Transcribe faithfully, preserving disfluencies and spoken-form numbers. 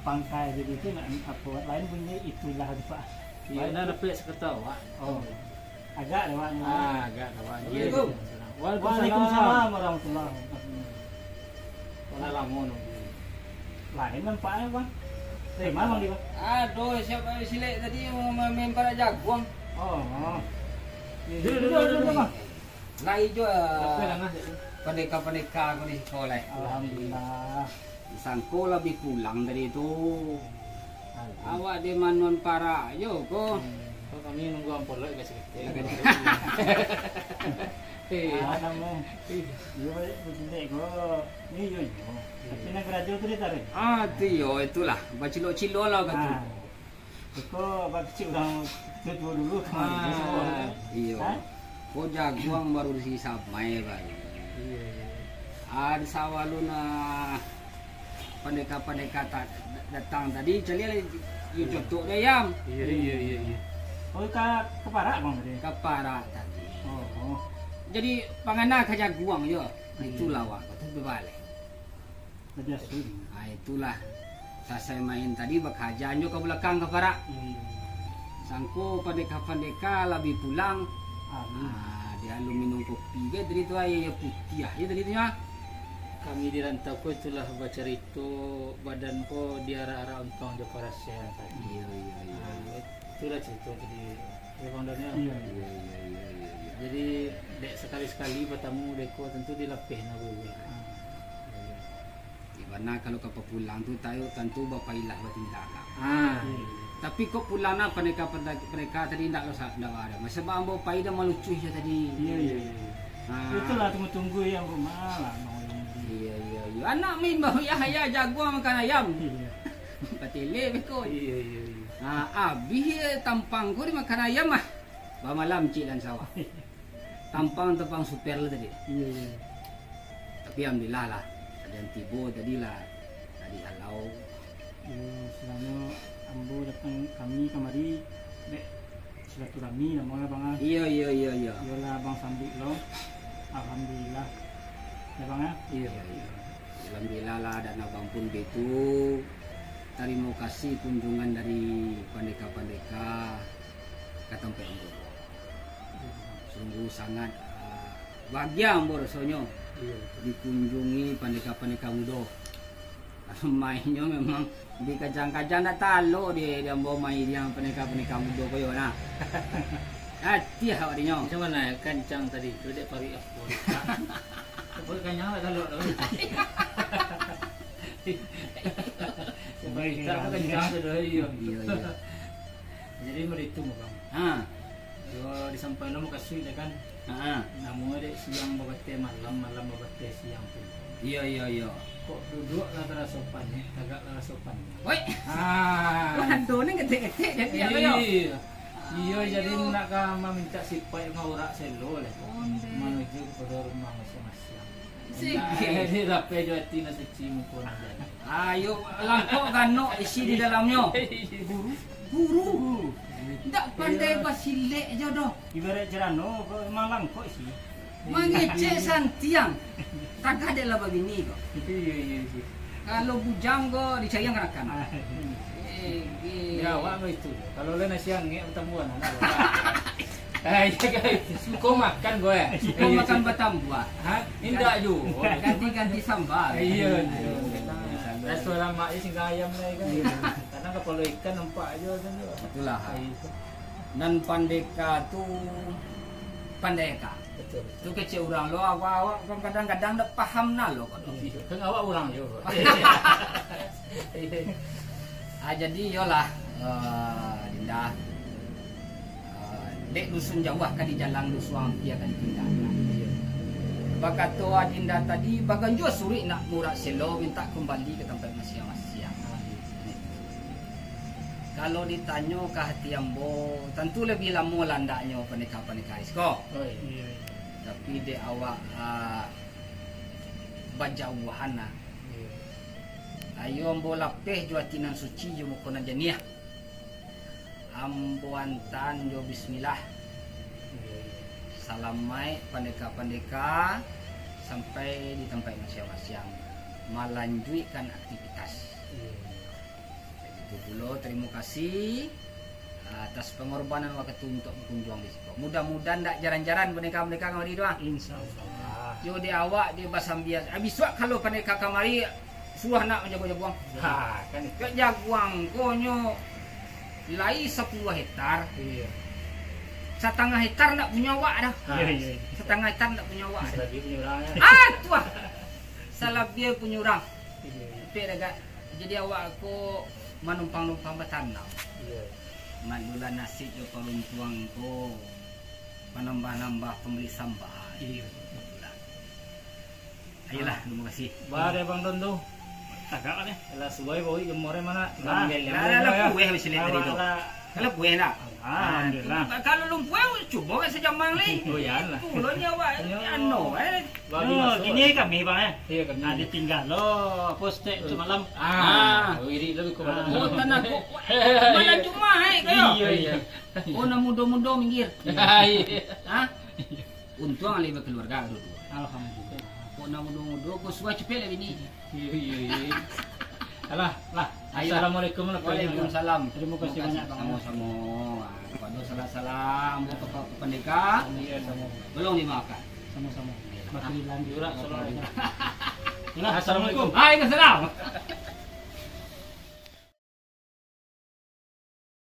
Pangkai jadi tu nak apa lain bunyi itulah tu, Pak. Iyo, nak dapek sakata awak. Oh. Agak dah, Pak. Ah, agak dah, Pak. Assalamualaikum. Waalaikumsalam. Waalaikumsalam warahmatullahi wabarakatuh. Wala lamo nunggu. Lain nampaknyo, Bang. Dari ma, Bang, di, Bang? Aduh, siapa silek tadi mau main parak jaguang? Oh, oh. Duduk, duduk, duduk, duduk, Bang. Lai jo, pandeka-pandeka ko di siko lai. Alhamdulillah. Sangko lah bi pulang tadi tu. Alhamdulillah. Awak di manon parak jo ko. Hmm. Ko kami nunggu ampolok ka siko. Eh. Ah, namo. Iyo, baik, baik ko. Iyo, iyo. Tapi nan karajo tu ditarik. Ah, tu iyo, itulah. Bacilok-cilok lah ka tu. Ah. Iko bakecik urang tuo dulu kamarin. Ah, iyo. Ha? Ko jaguang baru disamai baru. Iyo, iyo. Ado sawalun, ah, pandeka-pandeka ta-, datang tadi, caliak lai, iyo, hmm, cotok dek ayam. Iyo, iyo, iyo, iyo. Oh, ka, ka parak, Bang, tadi? Ka parak tadi. Oh, oh. Jadi, pangana ka jaguang, yo. Hmm. Itulah, wak, kata bebalik. Raja Sun. Ah, itulah. Sasai main tadi, bakaja nyo ka balakang ka parak. Hmm. Sangko pandeka-pandeka lah bi pulang. Amin. Ah, di alun minum kopi ka tadi tu, aia putiah je tadi tu nyo. Kami di rantau ko itulah bacarito, badan ko diarak-arak untuang jo parasian tadi. Iyo, iyo, iyo. Ah, itulah carito tadi. Iyo, Bang Daniel. Iyo. Iyo, iyo, iyo, iyo, iyo. Jadi, dek sakali-sakali batamu dek ko, tantu dilapeh nah bubuih. Hmm. Iyo, iyo. Di bana kalau ka papulang tu, tayo tantu bapailah batindak lah. Ah. Iyo. Tapi kok pulang nah, pandeka-pandeka tadi ndak lo sa-, ndak ada. Masa ba ambo pai dah malucuih je tadi. Iyo, iyo, iyo. Ah. Itulah tunggu-tunggu yang rumah lah, mau yang di- Iyo, iyo, iyo. Anak main bahu ya, ya jaguang makan ayam. Iyo. Batele beko. Iyo, iyo, iyo. Ah, abih tampang ko dimakan ayam ah. Bamalam cik lan sawah. Tampang, tampang super lah tadi. Iyo, iyo. Tapi alhamdulillah lah, ado nan tibo tadi lah, tadi halau. Iyo, salamo ambo datang kami kamari, dek silaturahmi namo lah, Bang, ah. Iyo, iyo, iyo, iyo. Iyolah, Abang sambuik lo. Alhamdulillah. Ya, Bang, ah? Iyo. Iyo, iyo. Alhamdulillah lah, dan Abang pun baitu. Tarimo kasih kunjungan dari pandeka-pandeka ka tampek ambo. Sungguh sangat, ah, bahagia ambo rasonyo, iyo, dikunjungi pandeka-pandeka mudo. Mainnyo memang dikajang-kajang, dak talok di, di ambo main di pandeka-pandeka mudo ko yo nah. Ati awak dinyo. Macam mana kancang tadi tu, dek paruik apo? Paruik kanyang lah talok tu. Paruik kanyang tu dah, iyo. Iyo, iyo. Jadi, baitu, Bang. Ha. Yo, disampaikan mukasuik dek kan. Ha. Namo dek siang babateh malam, malam babateh siang tu. Iyo, iyo, iyo. Kok duduak lah taraso panek, tagak lah raso panek. Woi. Ha. Waduh, ni ketek-ketek jadi apa yo? Iyo. Iyo, jadi nak ka mamintak sipaik ngaurak selo lah. Onde. Manuju kepada rumah masing-masing. Sigi. Indak, eh, rapai jo ati nan suci muko nan jaleh. Ayo, langkok ganok isi di dalamnyo. Guru. Guru. Ndak pandai basilek jo doh. Ibarat cerano, kok emang langkok isi. Mangecek santiang. Tagah dek lah babini ko. Iyo, iyo, iyo. Kalau bujang ko dicari angkanakan. Ah. Eh, eh. Ya, awak mah itu. Kalau lah nasi angek batambuah, anak. Eh, iyo, guys. Suko makan ko, eh? Suko makan batambuah. Ha? Indak juo. Ganti-ganti sambal. Iyo, iyo. Raso lamak je singgang ayam lai kan. Iyo. Kadang kapalo ikan nampak ajo kan tu. Itulah. Iyo. Nan pandeka tu pandeka. Betul. Tu kecek urang lo, awak-awak kan kadang-kadang dak paham nah lo, kan. Iyo. Kan awak urang juo. Ah, jadi iyolah, eh, Dinda. Eh, dek dusun jauah ka dijalang, dusun ampia ka ditinggakan. Bakato Adinda tadi, baganjua suruik nak murak selo, mintak kumbali ka tampek masiang-masiang. Kalau ditanyo ka hati ambo, tantu labiah lamo landaknyo pandeka-pandeka iko. Oi. Tapi dek awak, ah, bajauahan lah. Iyo. Ayo ambo lapeh jo ati nan suci, jo muko nan janiah. Ambo antaan jo bismillah. Iyo, iyo. Salamaik pandeka-pandeka sampai di tampek masiang-masiang. Malanjuikkan aktivitas. Iyo, iyo. Lo, tarimo kasih atas pangorbanan wakatu untuak bakunjuang di siko. Mudah-mudahan ndak jaran-jaran paneka-paneka kamari tu, ah. Insyaallah. Yo, di awak, di basambia. Abih suak kalau paneka kamari, suruah nak manjago jaguang. Ha, kan itu. Kok jaguang ko nyo lai sapuluah hektar. Iyo. Satangah hektar ndak punyo awak dah. Ha. Iyo, iyo, iyo. Satangah hektar ndak punyo awak dah. Salabiah punyo urang, yo. Ah, tu ah. Salabiah punyo urang. Iyo, iyo. Tapi dah gak. Jadi awak ko manumpang-numpang batanam. Iyo. Madulah nasib jo paruntuang ko, manambah-nambah pambali sambah. Iyo. Ayolah, tarimo kasih. Bare Bang Don tu. Tagak lah ni. Alah, suai bau jemur mana? Lah, lah, lah, lah, pueh bisi tadi tu. Lah, lah pueh lah. Alhamdulillah. Kalau lumpueh, cubo kan sajamang ni. Oh, iyolah. Pulo nyo awak, anu, eh. Bagi masuk. Kini kami, Bang, eh. Iyo, kami. Ah, ditinggal lo postek samalam. Ah, wirid lo biko malam. Oh, tanah kok. Malam Jumaat, eh, kayo. Iyo, iyo. Oh, nan mudo-mudo minggir. Iyo. Hah? Untuang alih bakaluarga duo-duo. Alhamdulillah. Kok nan mudo-mudo, kok suah capek lah bini. Iyo, iyo, iyo. Alah, lah. Ayolah. Assalamualaikum warahmatullahi wabarakatuh. Waalaikumsalam. Tarimo kasih banyak, Bang. Samo-samo. Ah, kalau salah-salah, ambo ka, ka pandeka. Iyo, samo. Tolong dimaafkan. Samo-samo. Bakilan. Jurak, salam. Assalamualaikum. Waalaikumsalam.